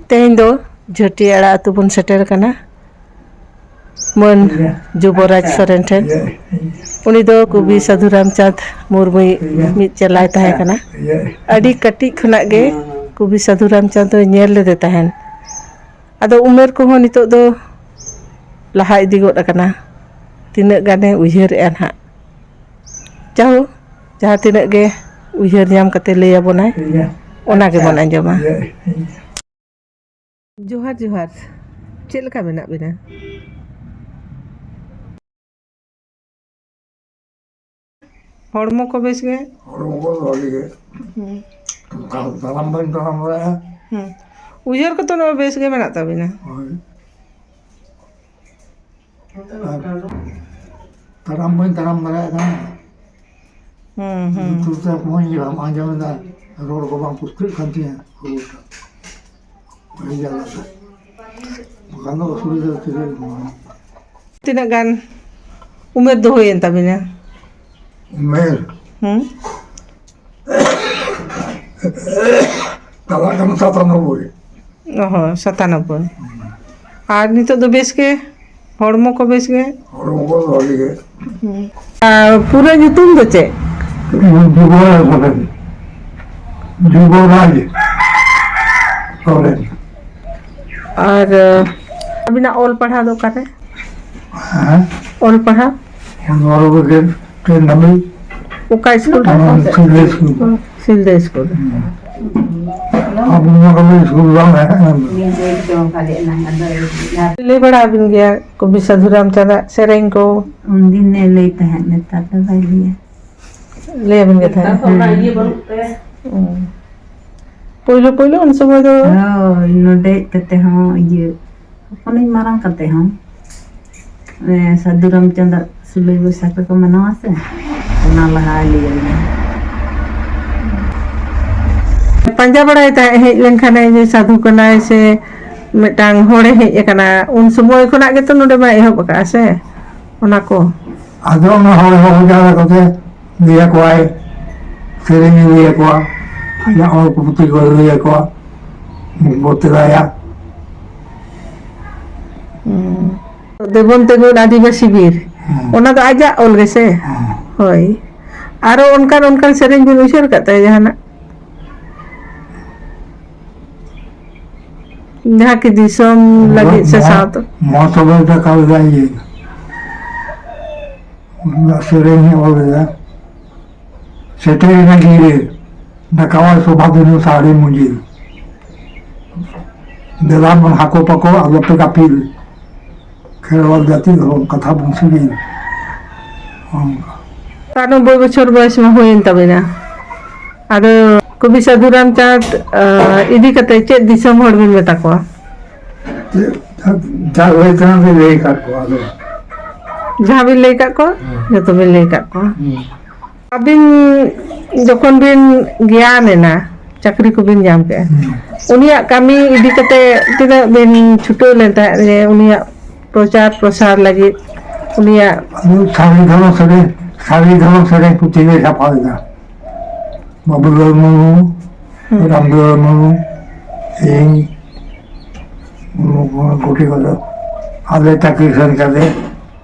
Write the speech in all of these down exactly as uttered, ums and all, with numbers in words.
ᱛᱮᱦᱮᱧ ᱫᱚ ᱡᱷᱟᱹᱴᱤᱭᱟᱹ ᱟᱲᱟ ᱟᱹᱛᱩ ᱵᱚᱱ ᱥᱮᱴᱮᱨ ᱟᱠᱟᱱᱟ, ᱢᱟᱹᱱ ᱡᱩᱵᱚᱨᱟᱡᱽ ᱥᱚᱨᱮᱱ ᱴᱷᱮᱱ᱾ ᱩᱱᱤ ᱫᱚ ᱠᱚᱵᱤ ᱥᱟᱹᱫᱷᱩ ᱨᱟᱢᱪᱟᱸᱫᱽ ᱢᱩᱨᱢᱩᱭᱤᱡ ᱢᱤᱫ ᱪᱮᱞᱟᱭ ᱛᱟᱦᱮᱸ ᱠᱟᱱᱟ᱾ ᱟᱹᱰᱤ ᱠᱟᱹᱴᱤᱡ ᱠᱷᱚᱱᱟᱜ ᱜᱮ ᱠᱚᱵᱤ ᱥᱟᱹᱫᱷᱩ ᱨᱟᱢᱪᱟᱸᱫᱽ ᱫᱚᱭ ᱧᱮᱞ ᱞᱮᱫᱮ ᱛᱟᱦᱮᱱ᱾ ᱟᱫᱚ ᱩᱢᱮᱨ ᱠᱚᱦᱚᱸ ᱱᱤᱛᱚᱜ ᱫᱚ ᱞᱟᱦᱟ ᱤᱫᱤ ᱜᱚᱫ ᱟᱠᱟᱱᱟ᱾ ᱛᱤᱱᱟᱹᱜ ᱜᱟᱱᱮ ᱩᱭᱦᱟᱹᱨᱮᱜᱼᱟ ᱱᱟᱦᱟᱜ᱾ ᱡᱟᱦᱳ, ᱡᱟᱦᱟᱸ ᱛᱤᱱᱟᱹᱜ ᱜᱮ ᱩᱭᱦᱟᱹᱨ ᱧᱟᱢ ᱠᱟᱛᱮ ᱞᱟᱹᱭ ᱟᱵᱚᱱᱟᱭ, ᱚᱱᱟ ᱜᱮᱵᱚᱱ ᱟᱸᱡᱚᱢᱟ᱾ ᱡᱚᱦᱟᱨ, ᱡᱚᱦᱟᱨ᱾ ᱪᱮᱫ ᱞᱮᱠᱟ ᱢᱮᱱᱟᱜ ᱵᱤᱱᱟ? ᱦᱚᱲᱢᱚ ᱠᱚ ᱵᱮᱥ ᱜᱮ? ᱦᱚᱲᱢᱚ ᱠᱚ ᱵᱷᱟᱜᱮ ᱜᱮ᱾ ᱦᱩᱸ᱾ ᱛᱟᱲᱟᱢ ᱵᱟᱹᱧ ᱛᱟᱲᱟᱢ ᱵᱟᱲᱟᱭᱟ᱾ ᱦᱩᱸ᱾ ᱩᱭᱦᱟᱹᱨ ᱠᱚᱛᱚ ᱱᱚᱣᱟ ᱵᱮᱥ ᱜᱮ ᱢᱮᱱᱟᱜ ᱛᱟᱵᱤᱱᱟ? ᱦᱳᱭ᱾ ᱟᱨ ᱛᱟᱲᱟᱢ ᱵᱟᱹᱧ ᱛᱟᱲᱟᱢ ᱫᱟᱲᱮᱭᱟᱜ ᱠᱟᱱᱟ᱾ ᱦᱩᱸ, ᱦᱩᱸ᱾ ᱞᱩᱛᱩᱨ ᱛᱮ ᱢᱚᱡᱽ ᱜᱮ ᱵᱟᱢ ᱟᱸᱡᱚᱢ ᱮᱫᱟ, ᱨᱚᱲ ᱠᱚ ᱵᱟᱝ ᱯᱩᱥᱴᱟᱹᱜ ᱠᱟᱱ ᱛᱤᱧᱟᱹ, ᱠᱷᱩᱵ ᱮᱠᱴᱟ᱾ ᱟᱹᱰᱤ ᱡᱟᱞᱟ ᱛᱮ᱾ ᱵᱟᱠᱷᱟᱱ ᱫᱚ ᱚᱥᱩᱵᱤᱫᱷᱟ ᱫᱚ ᱪᱮᱫ ᱦᱚᱸ ᱵᱟᱹᱱᱩᱜᱼᱟ᱾ ᱛᱤᱱᱟᱹᱜ ᱜᱟᱱ ᱩᱢᱮᱨ ᱫᱚ ᱦᱩᱭᱮᱱ ᱛᱟᱵᱤᱱᱟ? ᱩᱢᱮᱨ? ᱦᱩᱸ? ᱪᱟᱞᱟᱜ ᱠᱟᱱᱟ ᱥᱟᱛᱟᱱᱚᱵᱵᱳᱭ᱾ ᱚ ᱦᱚᱸ, ᱥᱟᱛᱟᱱᱚᱵᱵᱳᱭ᱾ ᱟᱨ ᱱᱤᱛᱚᱜ ᱫᱚ ᱵᱮᱥ ᱜᱮ? ᱦᱚᱲᱢᱚ ᱠᱚ ᱵᱮᱥ ᱜᱮ? ᱦᱚᱲᱢᱚ ᱠᱚ ᱵᱷᱟᱜᱮ ᱜᱮ᱾ ᱦᱩᱸ᱾ ᱟᱨ ᱯᱩᱨᱟᱹ ᱧᱩᱛᱩᱢ ᱫᱚ ᱪᱮᱫ? ᱡᱩᱵᱚᱨᱟᱡᱽ ᱥᱚᱨᱮᱱ᱾ ᱡᱩᱵᱚᱨᱟᱡᱽ ᱥᱚᱨᱮᱱ᱾ ᱟᱨ, ᱟᱹᱵᱤᱱᱟᱜ ᱚᱞ ᱯᱟᱲᱦᱟᱣ ᱫᱚ ᱚᱠᱟᱨᱮ? ᱦᱮᱸ? ᱚᱞ ᱯᱟᱲᱦᱟᱣ? ᱚᱱᱟ ᱨᱮᱜᱮ ᱪᱮᱫ ᱱᱟᱢᱮ? ᱚᱠᱟ ᱥᱠᱩᱞ ᱨᱮ? ᱚᱱᱟ ᱥᱤᱞᱫᱟᱹ ᱥᱠᱩᱞ᱾ ᱥᱤᱞᱫᱟᱹ ᱥᱠᱩᱞ᱾ ᱦᱩᱸ᱾ ᱟᱵᱚ ᱱᱚᱣᱟ ᱠᱚᱨᱮ ᱥᱠᱩᱞ ᱵᱟᱝ ᱛᱟᱦᱮᱸ ᱠᱟᱱᱟ᱾ ᱞᱟᱹᱭ ᱵᱟᱲᱟ ᱟᱹᱵᱤᱱ ᱜᱮᱭᱟ ᱠᱚᱵᱤ ᱥᱟᱹᱫᱷᱩ ᱨᱟᱢᱪᱟᱸᱫᱽ ᱟᱜ ᱥᱮᱨᱮᱧ ᱠᱚ? ᱩᱱᱫᱤᱱ ᱮ ᱞᱟᱹᱭ ᱛᱟᱦᱮᱸᱫ, ᱱᱮᱛᱟᱨ ᱫᱚ ᱵᱟᱭ ᱞᱟᱹᱭᱟ᱾ ᱞᱟᱹᱭ ᱟᱵᱤᱱ ᱜᱮ ᱛᱟᱦᱮᱸᱫ? ᱱᱮᱛᱟᱨ ᱫᱚ ᱚᱱᱟ ᱤᱭᱟᱹ ᱵᱟᱹᱱᱩᱜ ᱛᱮ᱾ ᱦᱩᱸ᱾ ᱯᱳᱭᱞᱳ ᱯᱳᱭᱞᱳ ᱩᱱ ᱥᱚᱢᱚᱭ ᱫᱚ ᱦᱳᱭ, ᱱᱚᱰᱮ ᱦᱮᱡ ᱠᱟᱛᱮ ᱦᱚᱸ ᱤᱭᱟᱹ ᱦᱚᱯᱚᱱᱤᱧ ᱢᱟᱨᱟᱝ ᱠᱟᱛᱮ ᱦᱚᱸ, ᱮ, ᱥᱟᱹᱫᱷᱩ ᱨᱟᱢᱪᱟᱸᱫᱽ ᱟᱜ ᱥᱩᱞᱟᱹᱭ ᱵᱚᱭᱥᱟᱠᱷ ᱨᱮᱠᱚ ᱢᱟᱱᱟᱣᱟ ᱥᱮ, ᱚᱱᱟ ᱞᱟᱦᱟ ᱞᱟᱹᱭ ᱟᱹᱧᱟ᱾ ᱯᱟᱸᱡᱟ ᱵᱟᱲᱟᱭ ᱛᱟᱦᱮᱸᱫ, ᱦᱮᱡ ᱞᱮᱱᱠᱷᱟᱱᱮ ᱡᱮ ᱥᱟᱹᱫᱷᱩ ᱠᱟᱱᱟᱭ ᱥᱮ ᱢᱤᱫᱴᱟᱝ ᱦᱚᱲᱮ ᱦᱮᱡ ᱟᱠᱟᱱᱟ, ᱩᱱ ᱥᱚᱢᱚᱭ ᱠᱷᱚᱱᱟᱜ ᱜᱮᱛᱚ ᱱᱚᱰᱮ ᱢᱟ ᱮᱦᱚᱵ ᱟᱠᱟᱫᱼᱟ ᱥᱮ ᱚᱱᱟ ᱠᱚ᱾ ᱟᱫᱚ ᱚᱱᱟ ᱦᱚᱲ ᱦᱚᱦᱚ ᱡᱟᱣᱨᱟ ᱠᱟᱛᱮ ᱞᱟᱹᱭ ᱟᱠᱚᱣᱟᱭ, ᱥᱮᱨᱮᱧ ᱮ ᱞᱟᱹᱭ ᱟᱠᱚᱣᱟ, ᱟᱡᱟᱜ ᱚᱞ ᱯᱩᱛᱷᱤ ᱠᱚᱭ ᱞᱟᱹᱭ ᱟᱠᱚᱣᱟ᱾ ᱵᱚ ᱛᱮᱞᱟᱭᱟ᱾ ᱦᱩᱸ᱾ ᱫᱮᱵᱚᱱ ᱛᱮᱸᱜᱚᱱ ᱟᱹᱫᱤᱵᱟᱹᱥᱤ ᱵᱤᱨ, ᱦᱮᱸ᱾ ᱚᱱᱟ ᱫᱚ ᱟᱡᱟᱜ ᱚᱞ ᱜᱮᱥᱮ? ᱦᱮᱸ᱾ ᱦᱳᱭ᱾ ᱟᱨᱚ ᱚᱱᱠᱟᱱ, ᱚᱱᱠᱟᱱ ᱥᱮᱨᱮᱧ ᱵᱤᱱ ᱩᱭᱦᱟᱹᱨ ᱠᱟᱜ ᱛᱟᱭᱟ ᱡᱟᱦᱟᱱᱟᱜ? ᱡᱟᱦᱟᱸ ᱠᱤ ᱫᱤᱥᱚᱢ ᱞᱟᱹᱜᱤᱫ ᱥᱮ ᱢᱚᱦᱟ-, ᱥᱟᱶᱛᱟ? ᱢᱚᱦᱟᱥᱚᱵᱷᱟ ᱨᱮ ᱨᱟᱠᱟᱵ ᱞᱮᱫᱟ ᱤᱭᱟᱹ᱾ ᱚᱱᱟ ᱥᱮᱨᱮᱧ ᱮ ᱚᱞ ᱞᱮᱫᱟ᱾ ᱥᱮᱴᱮᱨᱮᱱᱟ ᱜᱤᱨᱟᱹ, ᱫᱟᱠᱟᱣᱟᱭ ᱥᱚᱵᱷᱟ ᱫᱩᱱᱩ ᱥᱟᱹᱲᱤ ᱢᱩᱡᱤᱞ᱾ ᱫᱮᱞᱟ ᱵᱚᱱ ᱦᱟᱠᱚ ᱯᱟᱠᱚ, ᱟᱞᱚᱯᱮ ᱜᱟᱯᱤᱞ᱾ ᱠᱷᱮᱨᱣᱟᱞ ᱡᱟᱹᱛᱤ ᱫᱷᱚᱨᱚᱢ ᱠᱟᱛᱷᱟ ᱵᱚᱱ ᱥᱤᱜᱤᱞ᱾ ᱚᱱᱠᱟ᱾ ᱮᱠᱟᱱᱚᱵᱵᱳᱭ ᱵᱚᱪᱷᱚᱨ ᱵᱚᱭᱮᱥ ᱢᱟ ᱦᱩᱭᱮᱱ ᱛᱟᱵᱤᱱᱟ᱾ ᱟᱫᱚ ᱠᱚᱵᱤ ᱥᱟᱹᱫᱷᱩ ᱨᱟᱢᱪᱟᱸᱫᱽ, ᱟ, ᱤᱫᱤ ᱠᱟᱛᱮ ᱪᱮᱫ ᱫᱤᱥᱚᱢ ᱦᱚᱲ ᱵᱤᱱ ᱢᱮᱛᱟ ᱠᱚᱣᱟ? ᱪᱮᱫ, ᱡᱟ, ᱡᱟ ᱦᱩᱭ ᱠᱟᱱᱟ ᱵᱤᱱ ᱞᱟᱹᱭ ᱟᱠᱟᱫ ᱠᱚᱣᱟ, ᱟᱫᱚ᱾ ᱡᱟᱦᱟᱸ ᱵᱤᱱ ᱞᱟᱹᱭ ᱟᱠᱟᱫ ᱠᱚᱣᱟ, ᱦᱮᱸ᱾ ᱡᱚᱛᱚ ᱵᱤᱱ ᱞᱟᱹᱭ ᱟᱠᱟᱫ ᱠᱚᱣᱟ᱾ ᱦᱮᱸ᱾ ᱟᱹᱵᱤᱱ ᱡᱚᱠᱷᱚᱱ ᱵᱤᱱ ᱜᱮᱭᱟᱱ ᱮᱱᱟ, ᱪᱟᱹᱠᱨᱤ ᱠᱚᱵᱤᱱ ᱧᱟᱢ ᱠᱮᱫᱼᱟ, ᱦᱮᱸ᱾ ᱩᱱᱤᱭᱟᱜ ᱠᱟᱹᱢᱤ ᱤᱫᱤ ᱠᱟᱛᱮ ᱛᱤᱱᱟᱹᱜ ᱵᱤᱱ ᱪᱷᱩᱴᱟᱹᱣ ᱞᱮᱱ ᱛᱟᱦᱮᱸᱫ ᱡᱮ ᱩᱱᱤᱭᱟᱜ ᱯᱨᱚᱪᱟᱨ ᱯᱨᱚᱥᱟᱨ ᱞᱟᱹᱜᱤᱫ ᱩᱱᱤᱭᱟᱜ? ᱟᱫᱚ ᱥᱟᱹᱨᱤ ᱫᱷᱚᱨᱚᱢ ᱥᱮᱨᱮᱧ, ᱥᱟᱹᱨᱤ ᱫᱷᱚᱨᱚᱢ ᱥᱮᱨᱮᱧ ᱯᱩᱛᱷᱤ ᱞᱮ ᱪᱷᱟᱯᱟ ᱞᱮᱫᱟ᱾ ᱵᱟᱵᱩᱞᱟᱞ ᱢᱩᱨᱢᱩ, ᱦᱩᱸ᱾ ᱨᱟᱢᱫᱩᱞᱟᱞ ᱢᱩᱨᱢᱩ, ᱤᱧ, ᱱᱩᱠᱩ ᱜᱩᱴᱤ ᱠᱚᱫᱚ ᱟᱞᱮ ᱪᱟᱹᱠᱨᱤ ᱥᱮᱱ ᱠᱟᱛᱮ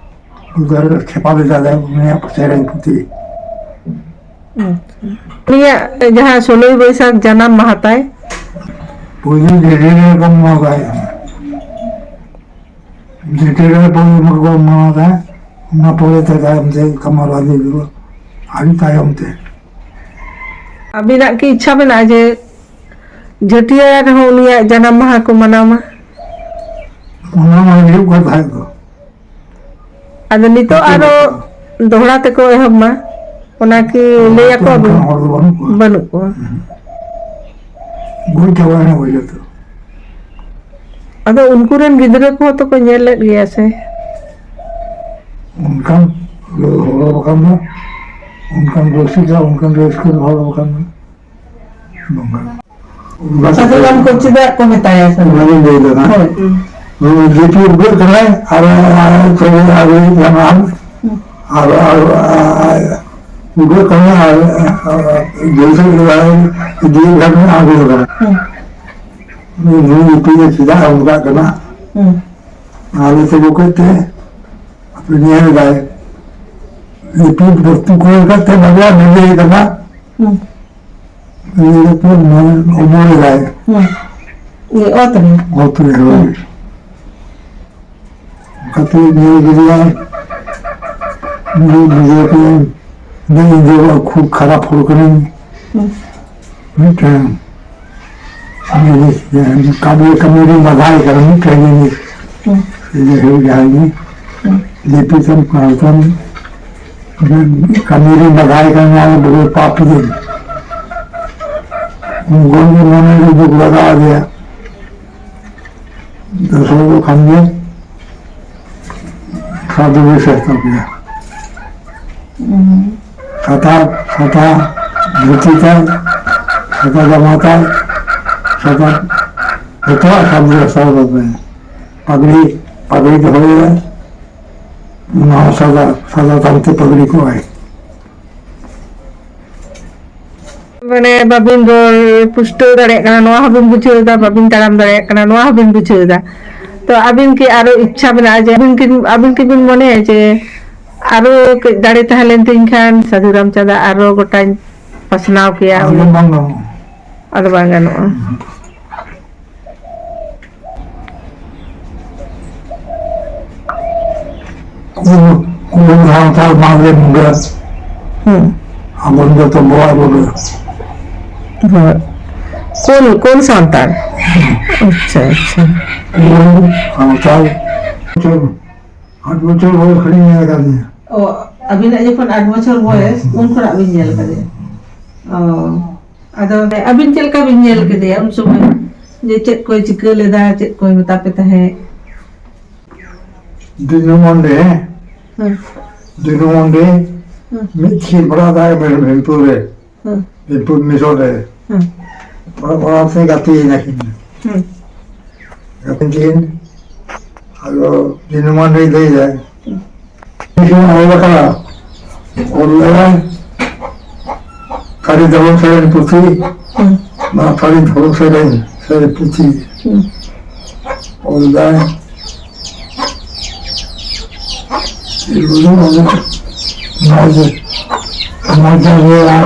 ᱩᱫᱷᱟᱹᱨ ᱪᱷᱟᱯᱟ ᱞᱮᱫᱟᱞᱮ ᱩᱱᱤᱭᱟᱜ ᱥᱮᱨᱮᱧ ᱯᱩᱛᱷᱤ᱾ ᱟᱪᱪᱷᱟ᱾ ᱩᱱᱤᱭᱟᱜ ᱡᱟᱦᱟᱸ ᱥᱳᱞᱳᱭ ᱵᱳᱭᱥᱟᱠᱷ ᱡᱟᱱᱟᱢ ᱢᱟᱦᱟ ᱛᱟᱭ? ᱯᱩᱭᱞᱩ ᱡᱮᱰᱤᱭᱩ ᱨᱮ ᱠᱚ ᱢᱟᱱᱟᱣ ᱛᱟᱦᱮᱸ ᱠᱟᱱᱟ᱾ ᱡᱮᱰᱤᱭᱩ ᱨᱮ ᱯᱩᱭᱞᱩ ᱠᱚ ᱢᱟᱱᱟᱣ ᱛᱟᱦᱮᱸ, ᱚᱱᱟ ᱯᱚᱨᱮ ᱛᱮ ᱛᱟᱭᱚᱢ ᱛᱮ ᱠᱟᱢᱟᱨ ᱟᱞᱤ ᱫᱚ ᱟᱹᱰᱤ ᱛᱟᱭᱚᱢ ᱛᱮ᱾ ᱟᱹᱵᱤᱱᱟᱜ ᱠᱤ ᱤᱪᱪᱷᱟ ᱢᱮᱱᱟᱜᱼᱟ ᱡᱮ ᱡᱷᱟᱹᱴᱭᱟᱹᱨ ᱨᱮᱦᱚᱸ ᱩᱱᱤᱭᱟᱜ ᱡᱟᱱᱟᱢ ᱢᱟᱦᱟ ᱠᱚ ᱢᱟᱱᱟᱣ ᱢᱟ? ᱚᱱᱟ ᱢᱟ ᱦᱩᱭᱩᱜ ᱠᱟᱱ ᱛᱟᱦᱮᱸᱫ ᱫᱚ᱾ ᱟᱫᱚ ᱱᱤᱛᱚᱜ ᱟᱨᱚ ᱫᱚᱦᱲᱟ ᱛᱮᱠᱚ ᱮᱦᱚᱵ ᱢᱟ, ᱚᱱᱟ ᱠᱤ ᱞᱟᱹᱭ ᱟᱠᱚ ᱵᱤᱱ? ᱚᱱᱠᱟᱱ ᱦᱚᱲ ᱫᱚ ᱵᱟᱹᱱᱩᱜ ᱠᱚᱣᱟ᱾ ᱵᱟᱹᱱᱩᱜ ᱠᱚᱣᱟ᱾ ᱦᱩᱸ᱾ ᱜᱚᱡ ᱪᱟᱵᱟᱭᱮᱱᱟ ᱠᱚ ᱡᱚᱛᱚ᱾ ᱟᱫᱚ ᱩᱱᱠᱩ ᱨᱮᱱ ᱜᱤᱫᱽᱨᱟᱹ ᱠᱚᱦᱚᱸ ᱛᱚᱠᱚ ᱧᱮᱞ ᱞᱮᱫ ᱜᱮᱭᱟ ᱥᱮ? ᱚᱱᱠᱟᱱ ᱦᱚᱲ ᱵᱟᱠᱷᱟᱱ ᱫᱚ, ᱚᱱᱠᱟᱱ ᱨᱩᱥᱤᱠᱟ, ᱚᱱᱠᱟᱱ ᱨᱟᱹᱥᱠᱟᱹ ᱦᱚᱲ ᱵᱟᱠᱷᱟᱱ ᱫᱚ᱾ ᱥᱟᱹᱫᱷᱩ ᱨᱟᱢ ᱠᱚ ᱪᱮᱫᱟᱜ ᱠᱚ ᱢᱮᱛᱟᱭᱟ ᱥᱟᱹᱫᱷᱩ? ᱚᱱᱟᱜᱤᱧ ᱞᱟᱹᱭ ᱫᱟ ᱱᱟᱜ᱾ ᱦᱳᱭ᱾ ᱱᱩᱭ ᱡᱮ ᱯᱤ ᱩᱫᱽᱜᱟᱹᱜ ᱠᱟᱱᱟᱭ ᱟᱨ, ᱟᱨ, ᱟᱨ, ᱟᱨ, ᱟᱨ ᱩᱫᱽᱜᱟᱹᱜ ᱠᱟᱱᱟᱭ ᱟᱨ, ᱟᱨ, ᱡᱮ ᱯᱤ ᱩᱫᱽᱜᱟᱹᱜ ᱠᱟᱱᱟᱭ ᱟᱨ ᱩᱫᱽᱜᱟᱹᱜ ᱠᱟᱱᱟᱭ᱾ ᱦᱩᱸ᱾ ᱱᱩᱭ ᱤᱯᱤᱞ ᱮ ᱪᱮᱫᱟᱜ ᱮ ᱚᱱᱠᱟᱜ ᱠᱟᱱᱟ? ᱦᱩᱸ᱾ ᱟᱞᱮ ᱛᱮ ᱵᱚᱠᱮ ᱛᱮ ᱟᱯᱮ ᱧᱮᱞ ᱫᱟᱭ, ᱤᱯᱤᱞ ᱵᱟᱹᱲᱛᱤ ᱠᱚ ᱠᱟᱛᱮ ᱵᱟᱨᱭᱟ ᱵᱷᱤᱸᱫᱟᱹᱲ ᱠᱟᱱᱟ᱾ ᱦᱩᱸ᱾ ᱵᱷᱤᱸᱫᱟᱹᱲ ᱠᱟᱛᱮ ᱱᱚᱣᱟ ᱚᱢᱚᱱ ᱮᱫᱟᱭ᱾ ᱦᱩᱸ᱾ ᱤᱭᱟᱹ ᱚᱛ ᱨᱮ᱾ ᱚᱛ ᱨᱮ, ᱦᱳᱭ᱾ ᱦᱩᱸ᱾ ᱠᱟᱛᱮ ᱧᱮᱞ ᱠᱮᱫᱮᱭᱟᱭ, ᱵᱩᱡᱷᱟᱹᱣ ᱠᱮᱫᱟᱭ, ᱤᱧ ᱫᱚ ᱠᱷᱩᱵ ᱠᱷᱟᱨᱟᱯ ᱦᱚᱲ ᱠᱟᱹᱱᱟᱹᱧ᱾ ᱦᱩᱸ᱾ ᱢᱤᱫᱴᱟᱝ ᱡᱤᱱᱤᱥ, ᱠᱟᱹᱢᱤ, ᱠᱟᱹᱢᱤ ᱨᱤᱧ ᱵᱟᱫᱷᱟᱭ ᱠᱟᱱᱟ, ᱢᱤᱫᱴᱟᱝ ᱡᱤᱱᱤᱥ᱾ ᱦᱩᱸ᱾ ᱤᱭᱟᱹ ᱦᱩᱭ ᱡᱟᱦᱟᱸ ᱜᱮ, ᱦᱩᱸ᱾ ᱞᱤᱯᱤ ᱛᱟᱢ, ᱯᱟᱲᱦᱟᱣ ᱛᱟᱢ, ᱠᱟᱹᱢᱤ ᱨᱤᱧ ᱵᱟᱫᱷᱟᱭ ᱠᱟᱱᱟ, ᱱᱚᱣᱟ ᱫᱚ ᱵᱚᱲᱚ ᱯᱟᱯ ᱜᱮ᱾ ᱩᱱ ᱠᱷᱚᱱ ᱜᱮ ᱢᱚᱱᱮ ᱨᱮ ᱫᱩᱠ ᱞᱟᱜᱟᱣ ᱟᱫᱮᱭᱟ᱾ ᱫᱚᱥᱟᱨ ᱫᱚ ᱠᱷᱟᱱ ᱜᱮ ᱥᱟᱹᱫᱷᱩ ᱜᱮ ᱥᱮᱥᱛᱷᱚ ᱜᱮᱭᱟ᱾ ᱦᱩᱸ᱾ ᱥᱟᱫᱟ, ᱥᱟᱫᱟ ᱫᱷᱩᱛᱤ ᱛᱟᱭ, ᱥᱟᱫᱟ ᱡᱟᱢᱟ ᱛᱟᱭ, ᱥᱟᱫᱟ ᱡᱚᱛᱚᱣᱟᱜ ᱥᱟᱫᱟ ᱥᱟᱫᱟ ᱛᱟᱭ᱾ ᱯᱟᱜᱽᱲᱤ, ᱯᱟᱜᱽᱲᱤ ᱫᱚᱦᱚᱭᱟᱭ, ᱚᱱᱟ ᱦᱚᱸ ᱥᱟᱫᱟ, ᱥᱟᱫᱟ ᱛᱟᱢᱛᱮ ᱯᱟᱜᱽᱲᱤ ᱠᱚᱜᱼᱟᱭ᱾ ᱢᱟᱱᱮ ᱵᱟᱵᱤᱱ ᱨᱚᱲ ᱯᱩᱥᱴᱟᱹᱣ ᱫᱟᱲᱮᱭᱟᱜ ᱠᱟᱱᱟ, ᱱᱚᱣᱟ ᱦᱚᱸᱵᱤᱱ ᱵᱩᱡᱷᱟᱹᱣ ᱮᱫᱟ, ᱵᱟᱵᱤᱱ ᱛᱟᱲᱟᱢ ᱫᱟᱲᱮᱭᱟᱜ ᱠᱟᱱᱟ, ᱱᱚᱣᱟ ᱦᱚᱸᱵᱤᱱ ᱵᱩᱡᱷᱟᱹᱣ ᱮᱫᱟ᱾ ᱛᱚ ᱟᱹᱵᱤᱱ ᱠᱤ ᱟᱨᱚ ᱤᱪᱪᱷᱟ ᱢᱮᱱᱟᱜᱼᱟ ᱡᱮ ᱟᱹᱵᱤᱱ ᱠᱤ, ᱟᱹᱵᱤᱱ ᱠᱤᱵᱤᱱ ᱢᱚᱱᱮᱭᱟ ᱡᱮ ᱟᱨᱚ ᱠᱟᱹᱡ ᱫᱟᱲᱮ ᱛᱟᱦᱮᱸ ᱞᱮᱱ ᱛᱤᱧ ᱠᱷᱟᱱ ᱥᱟᱹᱫᱷᱩ ᱨᱟᱢᱪᱟᱸᱫᱽ ᱟᱨᱚ ᱜᱚᱴᱟᱧ ᱯᱟᱥᱱᱟᱣ ᱠᱮᱭᱟ? ᱟᱫᱚ ᱵᱟᱝ ᱜᱟᱱᱚᱜᱼᱟ᱾ ᱟᱫᱚ ᱵᱟᱝ ᱜᱟᱱᱚᱜᱼᱟ᱾ ᱠᱩᱞ, ᱠᱩᱞ ᱥᱟᱱᱛᱟᱲ ᱵᱟᱝᱞᱮ ᱢᱩᱰᱟᱹ᱾ ᱦᱩᱸ᱾ ᱟᱵᱚ ᱫᱚ ᱡᱚᱛᱚ ᱵᱚᱲᱟ ᱵᱚᱲᱟ᱾ ᱦᱳᱭ᱾ ᱠᱩᱞ, ᱠᱩᱞ ᱥᱟᱱᱛᱟᱲ᱾ ᱟᱪᱪᱷᱟ, ᱟᱪᱪᱷᱟ᱾ ᱠᱩᱞ ᱥᱟᱱᱛᱟᱲ᱾ ᱟᱴ ᱵᱚᱪᱷᱚᱨ ᱵᱚᱭᱚᱥ ᱠᱷᱚᱱᱤᱧ ᱧᱮᱞ ᱟᱠᱟᱫᱮᱭᱟ᱾ ᱚ, ᱟᱹᱵᱤᱱᱟᱜ ᱡᱚᱠᱷᱚᱱ ᱟᱴ ᱵᱚᱪᱷᱚᱨ ᱵᱚᱭᱮᱥ, ᱩᱱ ᱠᱷᱚᱱᱟᱜ ᱵᱤᱱ ᱧᱮᱞ ᱟᱠᱟᱫᱮᱭᱟ? ᱚ, ᱟᱫᱚ ᱟᱹᱵᱤᱱ ᱪᱮᱫ ᱞᱮᱠᱟ ᱵᱤᱱ ᱧᱮᱞ ᱠᱮᱫᱮᱭᱟ ᱩᱱ ᱥᱚᱢᱚᱭ? ᱡᱮ ᱪᱮᱫ ᱠᱚᱭ ᱪᱤᱠᱟᱹ ᱞᱮᱫᱟ, ᱪᱮᱫ ᱠᱚᱭ ᱢᱮᱛᱟ ᱯᱮ ᱛᱟᱦᱮᱸᱫ? ᱫᱤᱱᱩ ᱢᱟᱱᱰᱤ, ᱦᱮᱸ᱾ ᱫᱤᱱᱩ ᱢᱟᱱᱰᱤ, ᱦᱮᱸ᱾ ᱢᱤᱫ ᱴᱷᱮᱱ ᱵᱷᱟᱲᱟ ᱛᱟᱦᱮᱸ ᱠᱟᱱᱟ ᱵᱷᱤᱢᱯᱩᱨ ᱨᱮ᱾ ᱦᱮᱸ᱾ ᱵᱷᱤᱢᱯᱩᱨ ᱢᱤᱥᱚᱱ ᱨᱮ᱾ ᱦᱮᱸ᱾ ᱚᱲᱟᱜ, ᱚᱲᱟᱜ ᱥᱮᱫ ᱜᱟᱛᱮ ᱮᱱᱟ ᱠᱤᱱ᱾ ᱦᱮᱸ᱾ ᱜᱟᱛᱮ ᱠᱤᱱ, ᱟᱫᱚ ᱫᱤᱱᱩ ᱢᱟᱱᱰᱤ ᱞᱟᱹᱭ ᱫᱟᱭ, ᱦᱮᱸ᱾ ᱢᱤᱫ ᱥᱚᱢᱚᱭ ᱚᱞ ᱟᱠᱟᱫᱟ, ᱚᱞ ᱞᱮᱫᱟᱭ, ᱠᱟᱹᱨᱤ ᱫᱷᱚᱨᱚᱢ ᱥᱮᱨᱮᱧ ᱯᱩᱛᱷᱤ, ᱦᱮᱸ᱾ ᱱᱚᱣᱟ ᱠᱟᱹᱨᱤ ᱫᱷᱚᱨᱚᱢ ᱥᱮᱨᱮᱧ᱾ ᱥᱮ ᱯᱩᱛᱷᱤ ᱚᱞ ᱫᱟᱭ᱾ ᱢᱚᱡᱽ, ᱢᱚᱡᱽ ᱜᱮᱭᱟ᱾